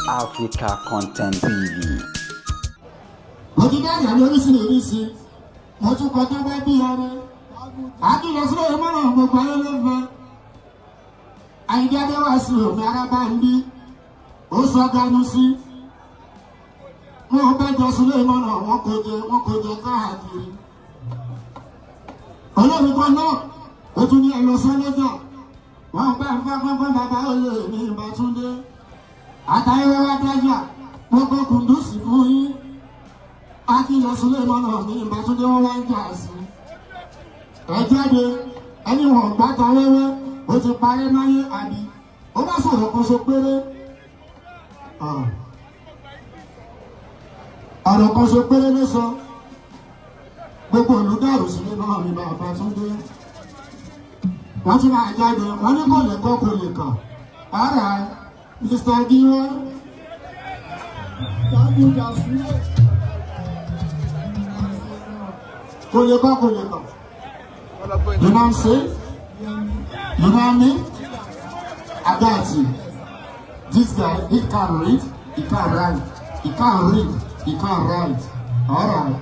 Africa Content TV. Mo ti dájà lóríṣiríṣi, mo tún kọ tó bá bí ọrẹ àkìlẹ̀ sílẹ̀ mọ́ràn gbogbo ayé ló fẹ́. Àyíndé Adéwàsí òfin arábá ń bí ó sọ ganu sí. Wọn bá jọ sílẹ̀ mọ́ràn, wọn kò jẹ, wọn kò jẹ káàkiri. Olórí kan náà ó tún ní ẹ lọ sọ́lọ́jà, wọn bá ń fẹ́ fẹ́ bàbá olè ní Ìbátúndé àtàyè wá dájà gbogbo kùndùsì fún yín. Akílẹ̀ Sulemọ́nà ní Ìbátúndé, wọn wá ń jà sí ẹ jáde. Ẹni wọn gbàtà wẹ́wẹ́, ó ti parẹ́ máyé àbí ó bá sọ̀rọ̀ kan so péré, ọ̀rọ̀ kan so péré ló sọ, gbogbo olùdárò sílẹ̀ náà ní bàbá Túndé. Wọ́n ti máa jáde, wọ́n ní kò lè kọ́, kò lè kà. Ara Mr. Giwa. Kò lè kọ́, kò lè kà. You know what I'm saying? You know what I mean? I got you. This guy, he can't read, he can't write. He can't read, he can't write. All right.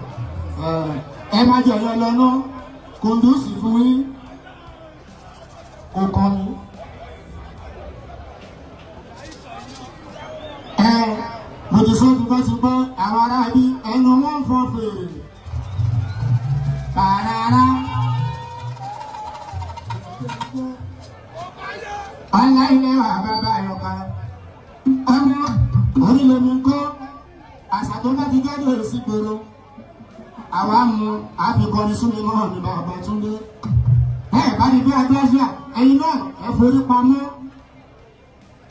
Ẹ má jẹ ẹyẹ lọ́nà kùndùsì fún yín, kò kàn mí. Ẹ mo ti sọ ti bá ti gbọ́ àwọn ará bí ẹnu wọn ń fọn fèrè. Pàràrà. Ọlá ilé wa bàbá àyọkà. Ọmọ orílẹ̀ mi kọ́ àṣà tó bá ti jáde sí gbòòrò. Àwa mú àfikọ́ni súnmi náà ní bàbá Túndé. Ẹ bá ní bí agbáṣà, ẹ̀yin náà ẹ forí pamọ́.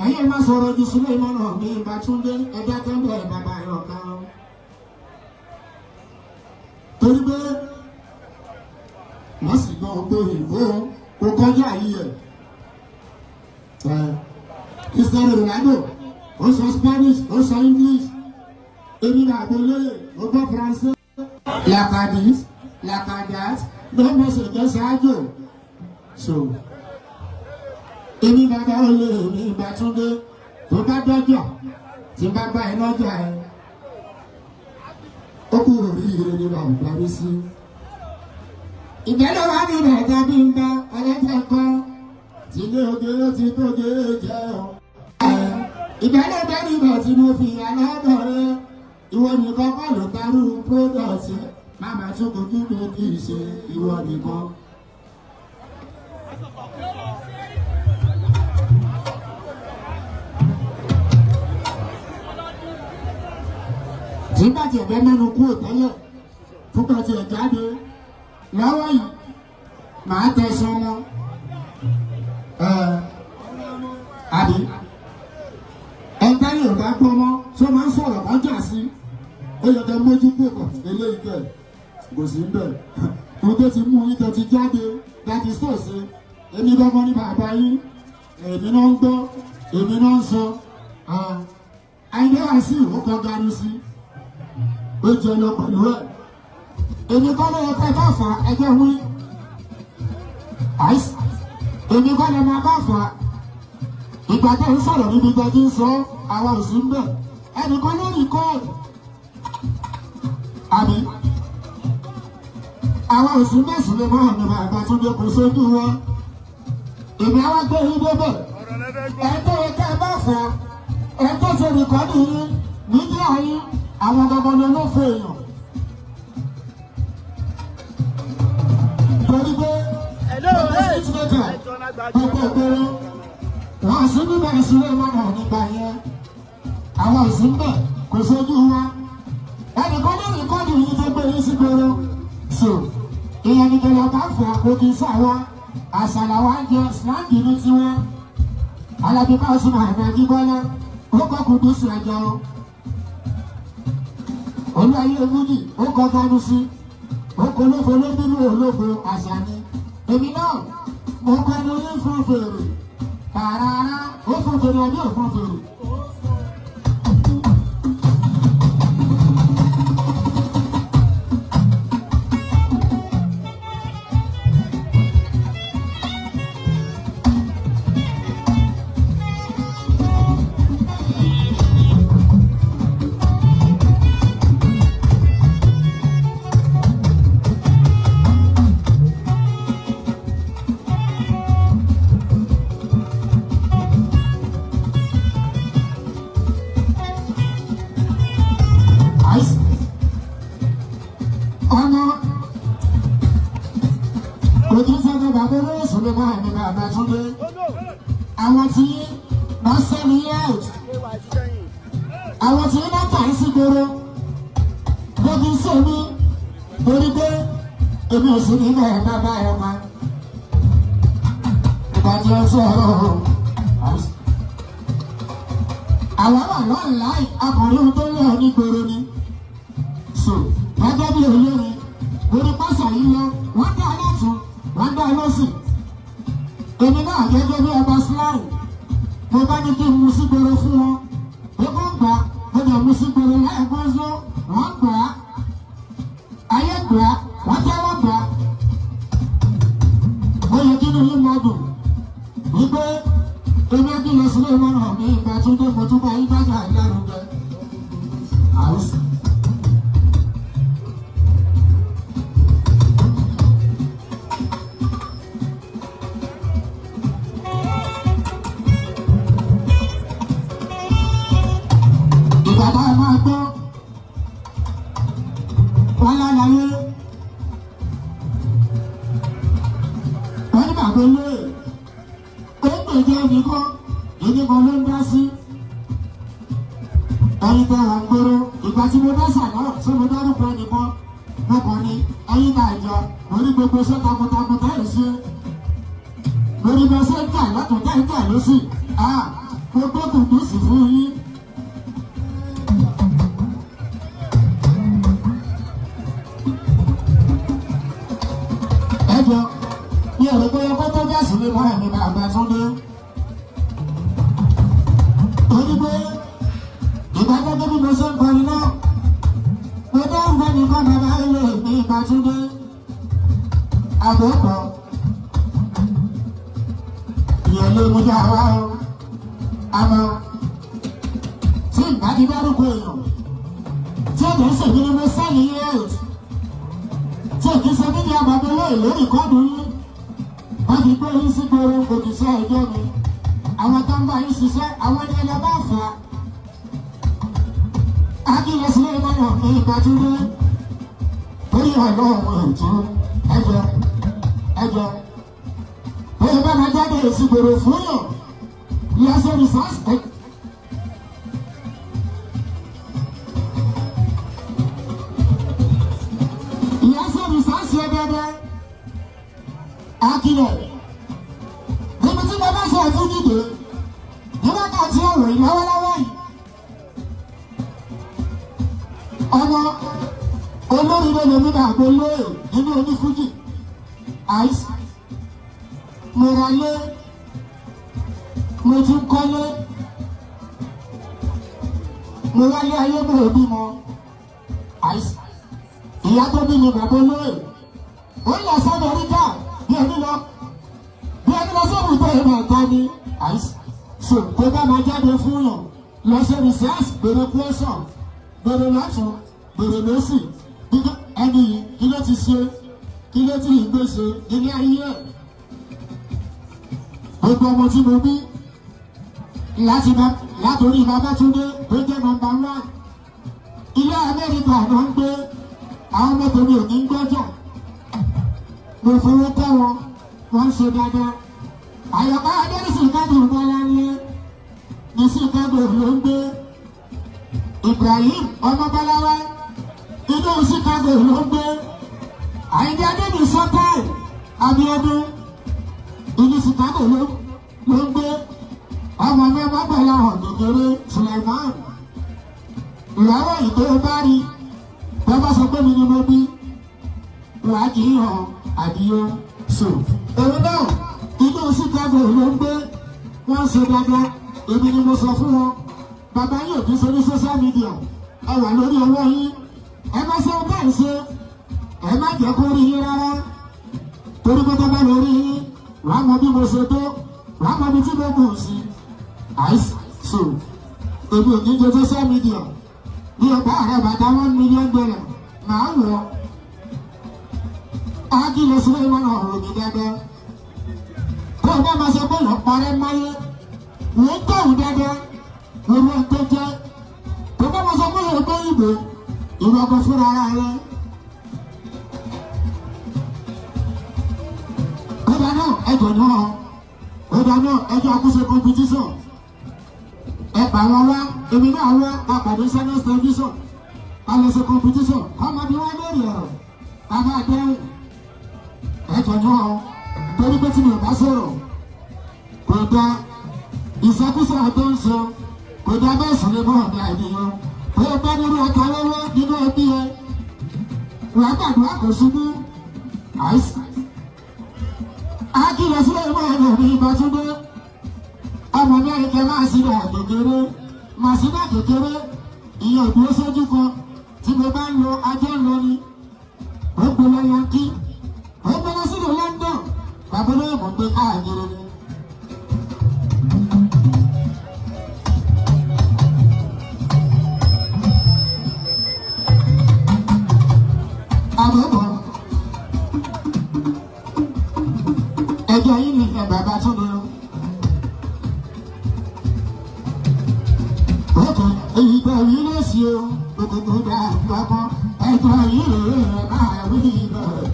Ẹ̀yin ẹ má sọ̀rọ̀ ju súnmi náà ní bàbá Túndé, ẹ dákẹ́ bẹ́ẹ̀ bàbá àyọkà. Torí pé wọ́n sì gbọ́ pé òyìnbó kò kọjá yìí ẹ̀. Cristiano Ronaldo ó sọ Spanish, ó sọ English, èmi náà àbólóyè ó gbọ́ Faransé. Lakadis lakadat ló mọ̀ ṣèjọ́ ṣáájú. So èmi bàbá olè mi Ìbátúndé tó bá dọ́jà tí bá bá ẹ lọ́jà ẹ. Ó kúrò rí ire ní bàbá rí sí. Ìbẹ́lẹ̀ wá ní bẹ̀rẹ̀ bí ń bá ọlẹ́jẹ̀ kan tílé oge ó ti tóge jẹ́ ọ. Ìbẹ́lẹ̀ bẹ́ẹ̀ níbẹ̀ tí mo fi aláàbọ̀ rẹ, ìwọ nìkan kọ́ ló tarú product máma tún kojú ló kì í ṣe ìwọ nìkan. Tí bá tiẹ̀ bẹ́ mẹ́nu kúrò tẹ́lẹ̀ fúnpẹ́ tiẹ̀ jáde lọ́wọ́ yìí, màá tẹ̀sán wọn àbí ẹgbẹ́ Yorùbá gbọ́ mọ́ tó máa ń sọ̀rọ̀ kan jà sí, ó yẹ kẹ́ mójú pò kàn eléyìí kẹ̀ kò sí bẹ́ẹ̀. Ohun tó ti mú yín tó ti jáde dájú sòsì, èmi gbọ́ngàn ní bàbá yín, èmi náà ń gbọ́, èmi náà ń sọ. Àyìndé Wàsíù ó kọ́ ganu sí, ó jẹ lọ pẹ̀lú ẹ̀. Èmi kọ́ ló yẹ kẹ́ bá fà ẹjọ́ wí, èmi kọ́ lè máa bá fà. Ìgbà tó ń sọ̀rọ̀ níbi gbẹ́jú ń sọ, àwa ò sí ń bẹ̀. Ẹnìkan lórí kóòdù àbí àwa ò sí mẹ́sùn lè máa ní bàbá Túndé, kò sójú wọn. Èmi àwa gbé yín débẹ̀. Ẹ̀ tó yẹ ká bá fà, ẹ̀ tó ṣe rìkọ́dù yín nídìí ayé àwọn gangan ló ló fẹ́ èèyàn. Torí pé gbogbo ìgboro wọn sí níbẹ̀ ìṣúná mọ́nà nígbà yẹn, àwọn òsì ń bẹ̀, kò sójú wa. Ẹnìkan lórí kọ́ọ̀dù yìí tó gbé yín sí gbòòrò so ìyẹn ní kẹlẹ bá fà kó kí n sáwa àṣàlà wa ń jẹ slang ní tiwọn. Alábí Pasuma àná Ajíbọ́lá ó kọ́ Kùdùsì àjà o, olú ayé fújì ó kọ́ ganu sí, ó kọ́ olófo ló bínú olófo àṣà ni. Èmi náà mo kọ́ mo ní fún fèrè tààràrà, ó fún fèrè àbí ò fún fèrè. Suleiman ní bàbá Túndé. Àwọn tí wọ́n sẹ́ni out. Àwọn tí wọ́n tà ń sí gbòòrò. Gbogbo iṣẹ́ mi torí pé èmi ò sí nílẹ̀ bàbá ẹ̀ pa. Ìbàjẹ́ sọ̀rọ̀ àwọn wà lọ́nláì akọ̀rin tó lọ ní gbòòrò ni. So gẹ́gẹ́ bí olórin orí pásá yìí lọ, wọ́n dá lọ́tún, wọ́n dá lọ́sì. Èmi náà gẹ́gẹ́ bí ọba sláì, mo bá ní kí n mu sí gbòòrò fún wọn. Ó kàn gbà, mo dẹ̀ mu sí gbòòrò láìpẹ́ sọ, wọ́n gbà á. Ayé gbà á, wọ́n tẹ́wọ́ gbà á. Ó yẹ kí ni yín mọ́ dùn wípé èmi Akílẹ̀ Suleiman mi ìgbà tó dé, mo tún bá yín bájà lárugẹ. Àwùsù. Ìgbà tá a máa gbọ́ wọn lálàyé, wọ́n ní bàbá olóyè ó ń gbèjẹ́ ẹnìkan, ẹnìkan ló ń dá sí ẹyin tẹ wọn gbòòrò. Ìgbà tí mo dá sàlọ ṣé mo dárúkọ ẹnìkan? Mo kàn ní ẹyin tá ìjọ lórí gbogbo iṣẹ́ takuntakun tá ì ṣe lórí bá ṣe ń kà lọ́tún tá ń kà lọ́sì, mo gbókùn tó sì fún yín. Ẹjọ ní ọ̀rọ̀ pé ọkọ tó bá sì lè mọ ẹ̀mí bàbá Túndé. Torí pé ìdájọ́ tó bí mo ṣe ń kọrin náà, mo dá ń bá nìkan bàbá ilé mi ìgbà Túndé. Àbẹ̀kọ̀ ìyẹn ló mú já wá o. Àmọ́ tí ìgbà ti dárúkọ èèyàn tí ọ̀dọ̀ ń ṣègbè ni mo sẹ́ni yẹn tí òkè ṣe níbi àbàbọ̀ olóyè lórí kọ́ọ̀dù yín, wọ́n fi gbé yín sí gbòòrò òkìṣẹ́ ẹjọ́ mi. Àwọn tó ń bá yín ṣiṣẹ́, àwọn ní ẹlẹ́ bá fà á. Akílẹ̀ Suleiman ní Ìbátúndé torí ọlọ́run ètò ẹjọ́ ẹjọ́ bóyá bá máa jáde èsì gbòòrò fún yàn lọ́sẹ̀ rìsáàsì. Ìyáṣẹ́ rìsáàsì ẹ dáadáa. Akílẹ̀ níbi tí mo bá sọ fún dìde ní wákàtí ọ̀rọ̀ yìí lọ́wọ́lọ́wọ́ yìí, ọmọ olóríire lèmi náà gbé lóye nínú onífújì àìsí. Mo ra lé, mo tún kọ́lé, mo wálé ayé, mo ò bímọ àìsí. Ìyá tó bí mi, bàbá olóyè, ó lọ sí Amẹ́ríkà bí ẹni lọ sọ́ọ̀bù tó ìmọ̀ ẹ̀ta ni àìsí. So tó bá máa jáde fún yàn, lọ ṣe research, bèrè question, bèrè lọ́tún, bèrè lọ́sì. Ẹni yìí, kí ló ti ṣe, kí ló ti gbé ṣe nílé ayé ẹ̀? Gbogbo ọmọ tí mo bí láti bá látòrí Babátúndé tó jẹ́ number one, ilé Amẹ́ríkà ló ń gbé. Àwọn ọmọ tèmi ò ní gbọ́jọ̀. Mo fowó kọ́ wọn, wọ́n ń ṣe dáadáa. Àyọ̀ká Adérísì kádùn Bọ́láńlé ní Chicago ló ń gbé. Ibrahim Ọmọbọ́láwá, inú Chicago ló ń gbé. Àyìndé Adébí Sọ́tàì Abíọ́dún, inú Chicago ló ń gbé. Ọmọ mi ọmọbọlá hàn kékeré Suleiman, ìyàwó ìtò bá rí bọ́ bá sọ pé mi ni mo bí, wàá kì í hàn àdìyẹ. So òun náà, inú Chicago ló ń gbé. Wọ́n ń ṣe dáadáa. Èmi ni mo sọ fún wọn, bàbá yóò kí ṣe ní social media. Ẹ wà lórí ọwọ́ yín, ẹ má ṣe ọgbà ìṣe, ẹ má jẹ́ kó rí yín rárá, torí pé tó bá lọ rí yín, wàá mọ bí mo ṣe tó, wàá mọ bí tí mo kù sí àìsàn. Èmi ò ní jẹ social media bí ọba rẹ bàtà $1 million màá wọ̀. Akílẹ̀ Suleiman ọ̀rọ̀ mi dáadáa. Tó o bá máa sọ pé ìyọ̀ parẹ́ máyé, wọ́n kọ̀wé dáadáa lórí ohun tó jẹ́. Tó bá máa sọ pé ìyọ̀ gbé ìbò ìwọ ọkọ̀ fúnra ara rẹ. Ìbànú náà, ẹjọ́ náà, ọ̀dà náà, ẹjọ́ àkóso competition. Ẹ pa wọn wá, èmi náà wá, a pàdé Channels Television, a lọ ṣe competition, kọ́ máa bí wọ́n lórí ọ̀rọ̀, a máa dẹ́rùn. Ẹjọ́ náà, torí pé tí mi ò bá sọ̀rọ̀, kò dá ìsọkúsọ tó ń sọ, kò dá bẹ́ẹ̀ sì ni mọ́ ọ̀dà ènìyàn. Tó o bá nínú ọkọ̀ lọ́wọ́ nínú ẹbí ẹ, wàá gbàdúrà kò ṣubú. Àìsàn. Akílẹ̀ sílẹ̀ mọ́ ẹ̀rọ mi Ìbátúndé. Ọmọ mẹ́rin kẹ máa sí dà kékeré. Màá sí dà kékeré. Ìyẹn òdúró sójú kan. Tí mo bá ń lo ajé ń lọ ni. Ó gbé lọ Yankí. Ó gbé lọ sílùú London. Bàbá olóyè mò ń gbé káàkiri ni. Àbọ̀bọ̀. Ẹjọ́ yìí ni ìfẹ́ bàbá tó lọ. Òkè ìgbà yìí ló ṣe o, òkòkò dà lọ́kọ́. Ẹjọ́ yìí lè rẹ̀ máa wí bẹ́ẹ̀.